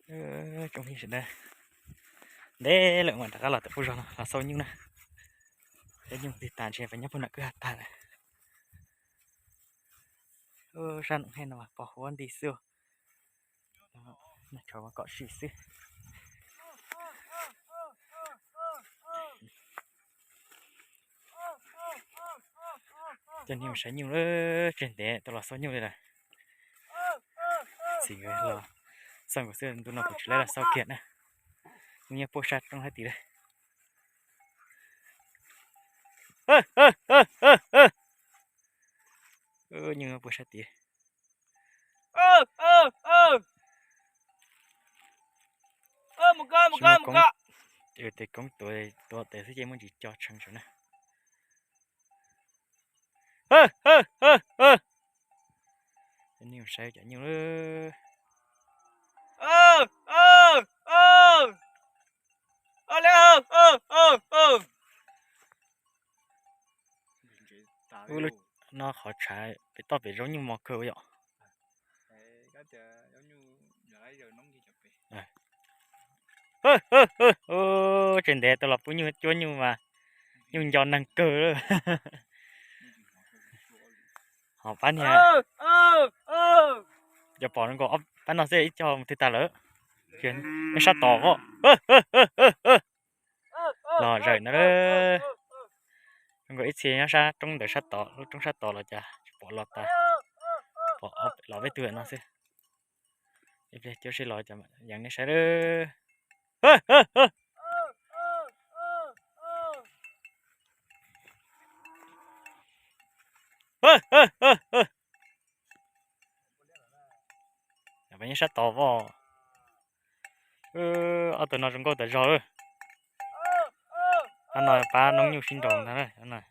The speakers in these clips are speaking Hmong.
Tsoom phooj ywg sawv daws, ntev lawm mam rov qab los tom qub zos no los xauj nyuj na. Xauj nyuj tig tas ntshe peb nyob puag nram kwj ha tag lawm. Sab noom hej no mas pos huab nti xwb. Noj tshauv kom sim xwb. Coj nej mus saib nyuj lawm, tseg ntev tau los xauj nyuj li lawm. Txiv nkawd los xauj nkaus xwb, ntu no kuv tsis laib los xauj kiag na. Nyuj nyob puag sab roob sab tid lawm. Nyuj nyob puag sab tid. Tes koob tuav tuav tes xwb ces muaj ntsis co tshee saum na. Nej saib cov nyuj. Ub, lub no qhov tshav pem toj pem zaub nyuj mos kawg yom. Tseg ntev tau los pub nyuj cuab nyuj mas nyuj nco neeg kawg. Ho pab niag, cov pom nkaus ob pab no xwb ib co mus twg tas lawm. Nyob sab tod os. Los zawm ntawd. Zoo nkaus ib txhia nyob sab roob ntawd sab tod, lub roob sab tod los cas tsis pom los tas. Pom los peb tug no xwb. Ib pliag cuab sib los cas yees nej saib lawm. Peb nyob sab tod os. Ob tug no zoo nkauj tas zog lawm. Ob no pab noob nyuj sib nraus ntag.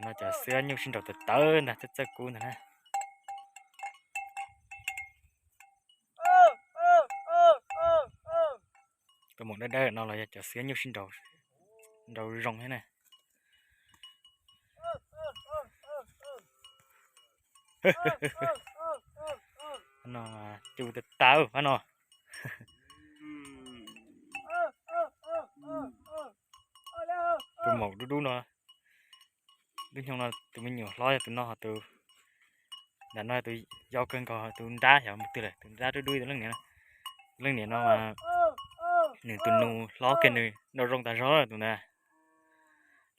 No cov xwb nyuj sib nraus tawv tawv ntag, txawj txawj kub ntag na. Tus maum dawb dawb no los yog cov xwb nyuj sib nraus, nraus zoo thiab na. No cus tas tas pab no. Tus maum dub dub no, lub xyoo no tus me nyuam hlob yog tus no, ho tus nram no tus yau kawg nkaus tus nrab xyov mus twg lawm, tus nrab dub dub tus leej niam. Tus leej niam no mas nws tus nus hlob kiag nws nraus zoo tas zog tus ntawd.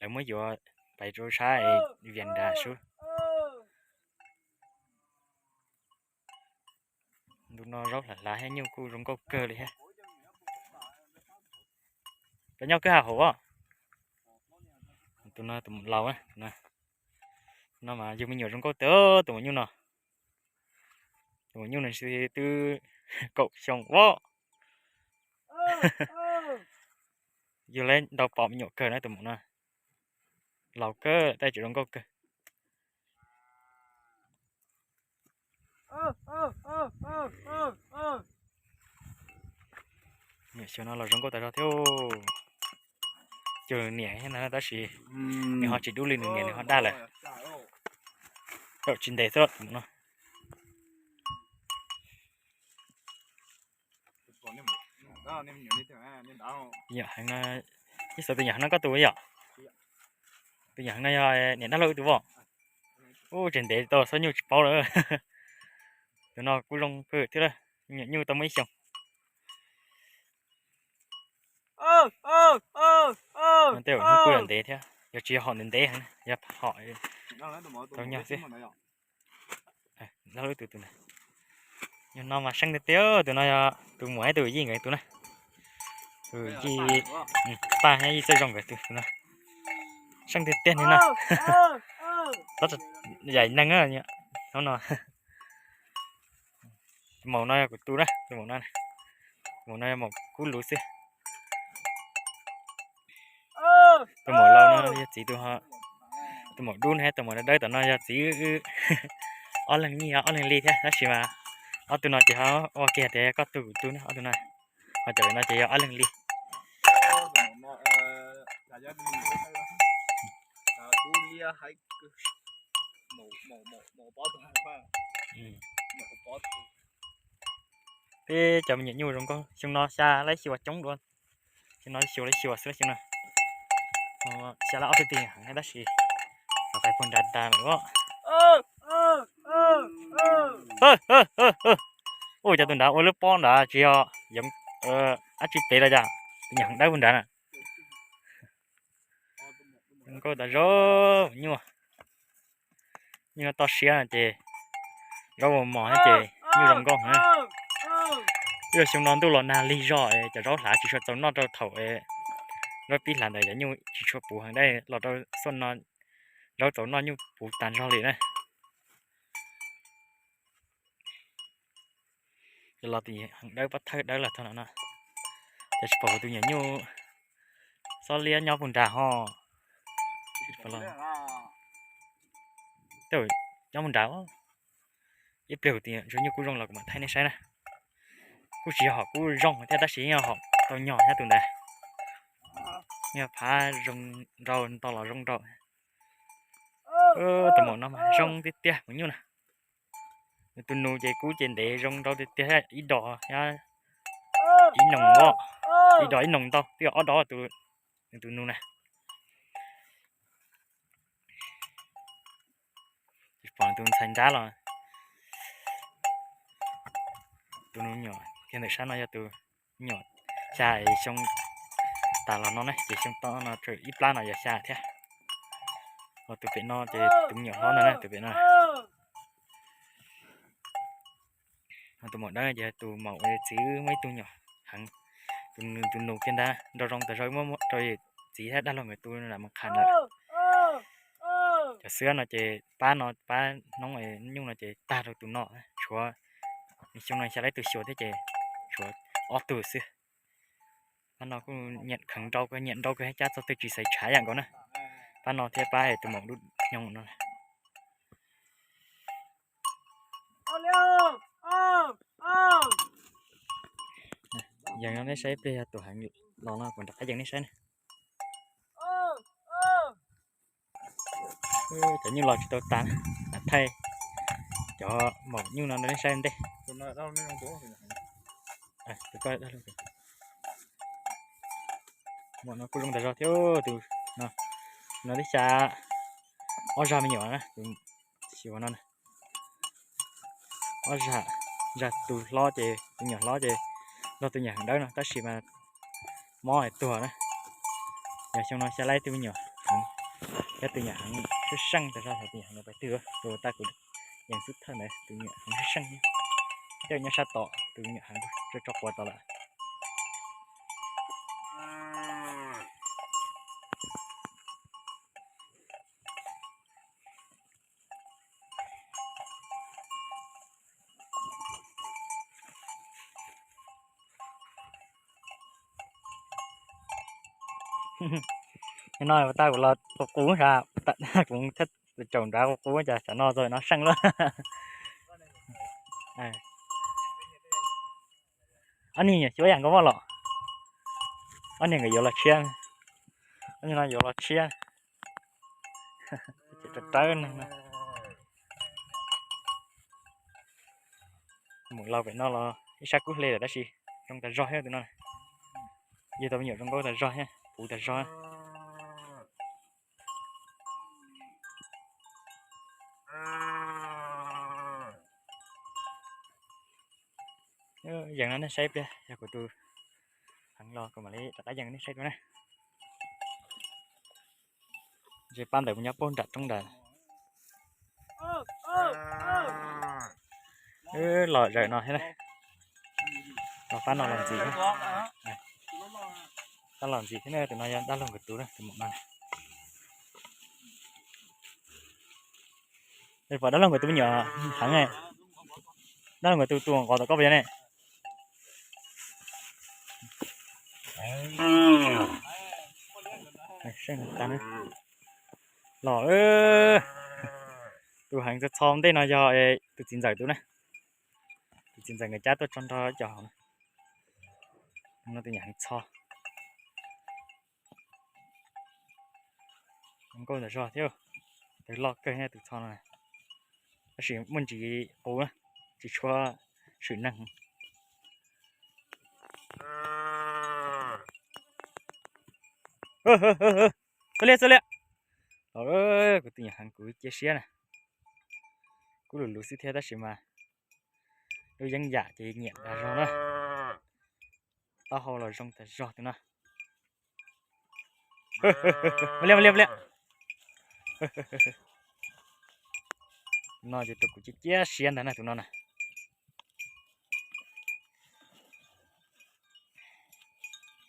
Lawv muab yuav pais rau sab Vias Nras sub. Ntu no zaub hlav hlav thiab nyuj kuj zoo nkauj kawg li thiab. Cov nyob kwj ha hauv os. Tus no tus laus na, no mas yug me nyuam zoo nkauj tiag tus maum nyuj no. Tus maum nyuj no twb kaum xyoo os. Yug lawv ntau pom me nyuam kawg na tus maum no. Laus kawg tab sis zoo nkauj kawg. Niam xyov no los zoo nkauj tas zog thiab. Cog niam thiab ntag tab sis nws ho tsis dub li nws niam, nws ho daj lawm. Tsis ntev xwb tus maum no. Yog heev no, ib xav tus yam heev no koj tus yom? Tus yam heev no yog niam dab laug wb tus os. Ub, tsis ntev tau xauj nyuj tsis paub lawm. Tus no kuj zoo kawg thiab, nyuam nyuj tau muaj ib xyoos. Tej zaum nyuj kuj yog ntev thiab, yog tsis yog hom ntev ntev heev, yog hom tau nyuag xwb. Dab laug wb tus, tus no mas seej tiag tiag, tus no yog tus muam ib tus yij nkawd tus na. Tus yij, paj thiab yij txawj zoo nkawd tus, tus no seej tiag tiag li na. Tab yam neeg no. Tus maum no yog kuv tus na, tus maum no, tus maum no yog maum kub lus xwb. Tus maum laus no yog txiv tus, tus maum dub no thiab tus maum dawb dawb tom no yog txiv wb ob leeg nyij, ob leeg li thiab tab sis mas ob tug no ces ho ua kiag tias koj tus kuv tus na, ob tug no ho cov no ces yog ob leeg li. Peb cov me nyuam nyuj zoo nkauj xyoo no xya lab xyuas coob dua. Xyoo no xyuas lab xyuas xwb xyoo no. Xya lab ob peb tig heev tab sis los pais puag nrad tas lawm os. Ua cas tus nrad ua lub pob nrad tsis yog yoov dab tsi pem los cas, tus nyuam heev dawb puag nrad na. Zoo nkauj tas zog nyuj. Nyuj no toj siab ces zaub ua mos thiab ces nyuj zoo nkauj heev. Ib xyoo no ntuj los nag lig zog es cov zaub hlav tsis tshua txaus noj rau thaum zaub pib hlav ntawd, cov nyuj tsis tshua puv heev dab los rau xyoo no zaub txaus noj nyuj puv tas zog li na. Los tus heev dawb pob thawj dawb los txog no no. Ces tsis pom kuv tus nyuam nyuj xob liab nyob puag nrad ho. Nyob puag nrad. Ib pliag kuv tus nyuam nyuj kub zoo los kuv mam thaij nej saib na. Kuj tsis yog hom kub zoo thiab tab sis yog hom tau nyog thiab tus ntawd. Yog phav zoo nrau nto los zoo nrau. Tus maum no mas zoo tiag tiag maum nyuj na. Nws tus nus ces kub ces ntev zoo nrau tiag tiag, ib dos ib noog os, ib dos ib noog ntau, twb yog ob dos tus, nws tus nus na. Tsis pom tus ntxhais nrab los. Tus nus nyuam kiag ntawm sab no yog tus nyuam xya xyoo tas los no na, ces xyoo tom no ib plab no yog xya thiab. Ho tus pem no ces tus me nyuam hlob ntag na, tus pem no. Ho tus maum dawb ces tus maum txiv muaj ib tug nyuam heev, tus nus kiag ntag, nrau zoo tas zog muab rau txiv thiab dab laug nkawd tu lam mus qha ntawd. Cov xwb no ces pab no pab hnub nyuj no ces tag rau tus no, tshuav xyoo no xya lab tus xyuas thiab ces tshuav ob tug xwb. Pab no kuj nyiam kheev nrau kawg, nyiam nrau kawg, cab txog twg tsis xaiv tshav yam nkaus na. Pab no thiab pab tus maum dub nyoog no. Yees no nej saib pliag yog tus heev los no kuv rov qab yees nej saib na. Cov nyuj los tsis tau tas, thaij cov maum nyuj no rau nej saib ntej. Maum no kuj zoo tas zog thiab tus no, no twb xya ob zag me nyuam na, tus xyuas no na. Ob zag, zag tus hlob ces tus nyuam hlob ces nrog tus nyuam heev dawb no tab sis mas mob es tuag na. Yog xyoo no xya lab tus me nyuam heev, thiab tus nyuam heev seej seej tas zog, tus nyuam heev no pais twg tus tag kuv yees xub thawj ntawd tus nyuam heev seej seej. Tej nyob sab tom tus nyuam heev tso tso quav tod lawm. No tag kuv los qus qus sav, kuv thiaj tsaum nrad qus qus cas tsam no txog no seej lawm. Ob niag xyuab yam nkauj moj los, ob niag nkawd yuav los tshiab, ob niag no yuav los tshiab. Rawv rawv neeg no. Mus laus pem no los ib sab kub hle lawm tab sis zoo tas zog thiab tus no. Yog tau me nyuam zoo nkauj tas zog thiab puv tas zog. Yees no nej saib pliag, yog kuv tus heev los kuv mam li rov qab yees nej saib dua na. Ntshe pab ntawd mus nyob puag nram roob nrad. Los zawm no thiab na. Los pab no los ntxiv. Pab los ntxiv thiab na, tus no yog dab laug nkawd tus na, tus maum no. Pom dab laug nkawd tus me nyuam heev, dab laug nkawd tus tus nqos tom koj puas yog ne? Los, tus heev txho ntej no yog tus txiv ntxawm tus na. Tus txiv ntxawm nkawd cab tuaj tso nrog cov hauv no. Tus nyuam heev txho. Nkauj ntawm zog thiab, tus loj kawg tus txho no. Tab sis muaj ntsis qus na, tsis tshua swm neeg. Txhob liam, txhob liam. Los, kuv tus nyuam heev kuv cia siab na. Kuj lus luv xwb thiab tab sis mas lub yeeb yam ces nyiam tas zog na. Taub hau los zoo tas zog tus no. Liam, liam, liam. No ces tus kuv cia siab ntag na tus no na.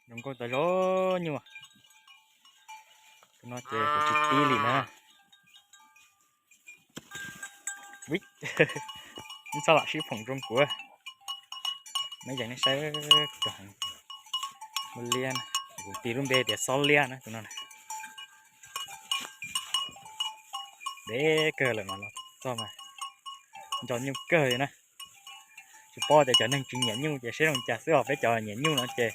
Zoo nkauj tas zog nyuj. Tus no ces kuv tsis tib li na. Txhob lam sib phoom zoo kuv. Meb yees nej saib, kuv tus heev, kuv tis lub npe tias Xob Liab na tus no. Deb kawg lawm mas los txog mas nco nyuj kawg li na. Tsis paub tias cov neeg tsis nyiam nyuj ces siab zoo cas xwb os, peb cov nyiam nyuj no ces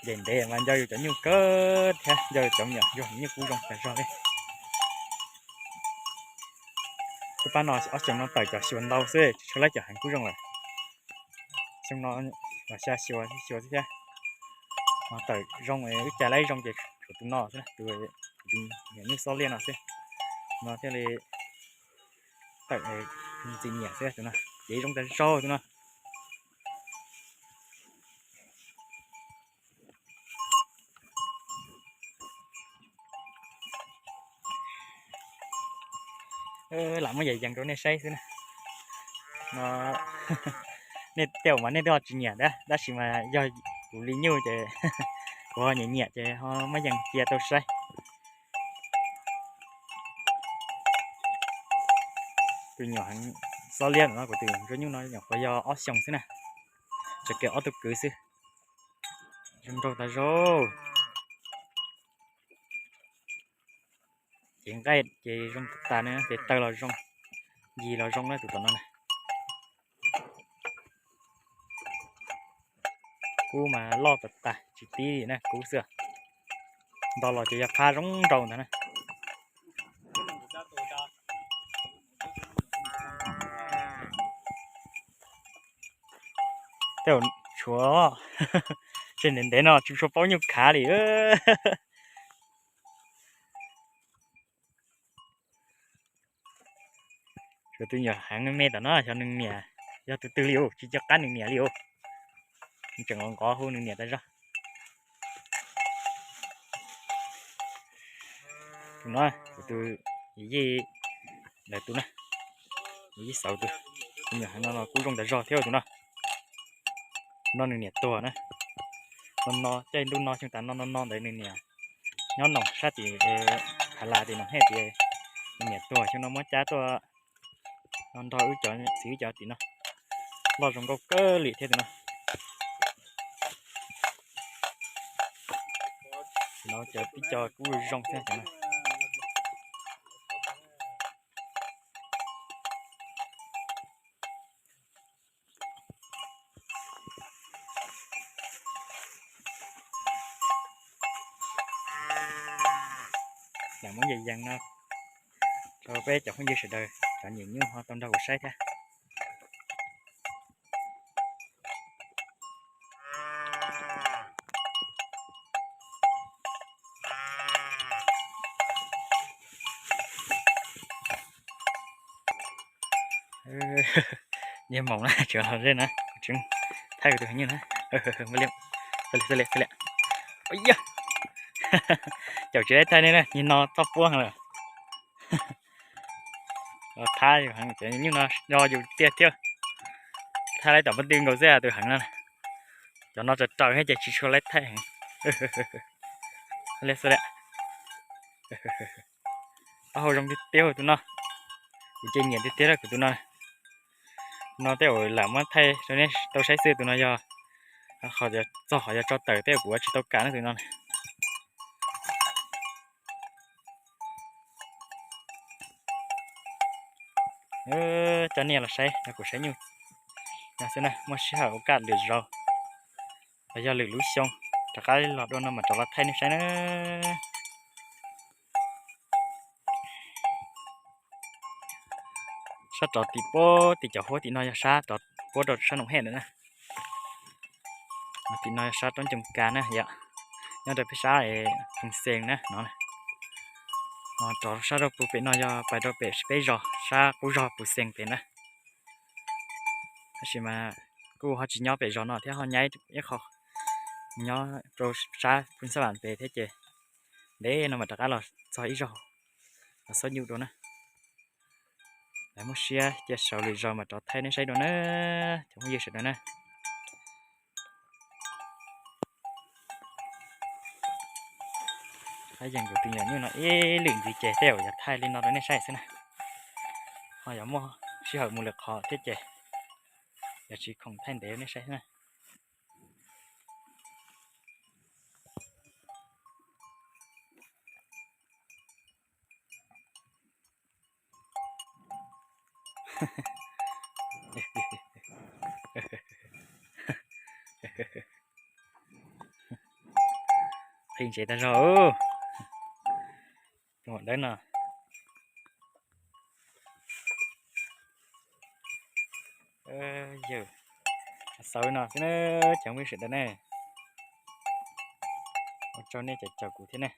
ncaim ntev mas nco yus cov nyuj kawg thiab, nco yus cov me nyuam nyuj kub zoo tas zog li. Lub pab no ob xyoo no tawm cov xyuas ntau xwb tsis tshua laib cov heev kub zoo lawm. Xyoo no los xya xyuas xyuas xwb thiab. Tawm zoo wb cas laib zoo ces tshuav tus no xwb, tus nyiam nyuj Xob Liab no xwb. No thiaj li tawm ntxim nyiam xwb tus no, ces zoo tas zog tus no. Lam muab yees yees rau nej saib xwb na. Nej tej mas nej twb ho tsis nyiam tab sis mas yog kuv li nyuj ces kuv ho nyiam nyiam ces ho muab yees cia tau saib. Tus nyuam heev Xob Liab no, kuv tus zoo nyuj no nyuam qhuav yog ob xyoos xwb na, tseem kiag ob tug kwv xwb. Zoo nraug tas zog. Ces nqaij ces zoo tas tas na, ces taw los zoo, ncig los zoo na tus tom no na. Kub mas loj tas tas tsis tib li na, kub xwb. Nto los ces yog phab zoo nraug ntag na. Tej zaum tshuav, tseg ntev ntev no tsis tshua paub nyuj khav li. Tshuav tus nyuam heev me tom no xyov nws niam yog tus twg li os, tsis nco qab nws niam li os. Nws tseem nqov nqov hu nws niam tas zog. Tus no, kuv tus yij lawv tus na, yij xauv tus, tus nyuam heev no los kuj zoo tas zog thiab tus no. No nws niam tuag na. No no caij ntuj no xyoo tas no no no ntawd nws niam nyob noom sab tim Phav Las tim Noom Hej tias nws niam tuag xyoo no muab cab tuaj no nrog wb cov txiv wb cov tim no. Loj zoo nkauj kawg li thiab tus no. No cov tib co kuj zoo thiab cov no. Lam muab yees yees no rau peb cov phooj ywg sawv daws cov nyiam nyuj ho tau nrog kuv saib thiab. Nyias moom na, tsuav los zej na, tseem thaij kuv tus heev nyuj na. Ua li, ua li, ua li. Caum tsis laib thaij ne, nyias no txoj puab heev lawm. Thab yus heev, cov nyuj no yog yus tiag thiab. Thab laib tom pob tw nkaus xwb tus heev no. Cov no raws raws thiab ces tsis tshua laib thaij heev. Li xwb li. Taub hau zoo tiag tiag tus no. Kuv ces nyiam tiag tiag kuv tus no. No tej zaum lam muab thaij rau nej tau saib xwb, tus no yog qhov txog qhov yog tso tawm tej zaum kuv ua tsis tau kam na tus no. Coj nej los saib, kuv saib nyuj no xwb na, muaj sij hawm ua kaj lwm zaus los yog lwm lub xyoo rov qab los dua no mam rov los thaij nej saib na. Sab rov tim puab tim cov huab tim no yog sab rov puab rau sab Noom Hej ntawd na. Tim no yog sab roob Coos Kas na yom. nyob rau peb sab Pus Xees na no. Rov sab rau pem no yog pais rau pem peb zos sab qub zog Pus Xees pem na. Tab sis mas kuj ho tsis nyob pem zos no thiab, ho nyaib ib qho nyob rau sab Phu Xab Vam pem thiab ces ntev no mas rov qab los txog ib zaug los xub nyuj dua na. Lawv muaj siab cia saud lwm zaus mas rov thaij nej saib dua na, cov phooj ywg sawv daws na. Qab yees kuv tus me nyuam nyuj no ib lwm ntxiv ces tej zaum yuav thaij li no rau nej saib xwb na. Ho yuav muaj sij hawm mus lwm qhov thiab ces yuav tsis khoom thaij ntev rau nej saib xwb na. Qhib ntsev tag zog, tus maum dawb no. Yawg, xauv no xwb na, cov phooj ywg sawv daws ne. Ua tsaug nej cov caum kuv thiab ne.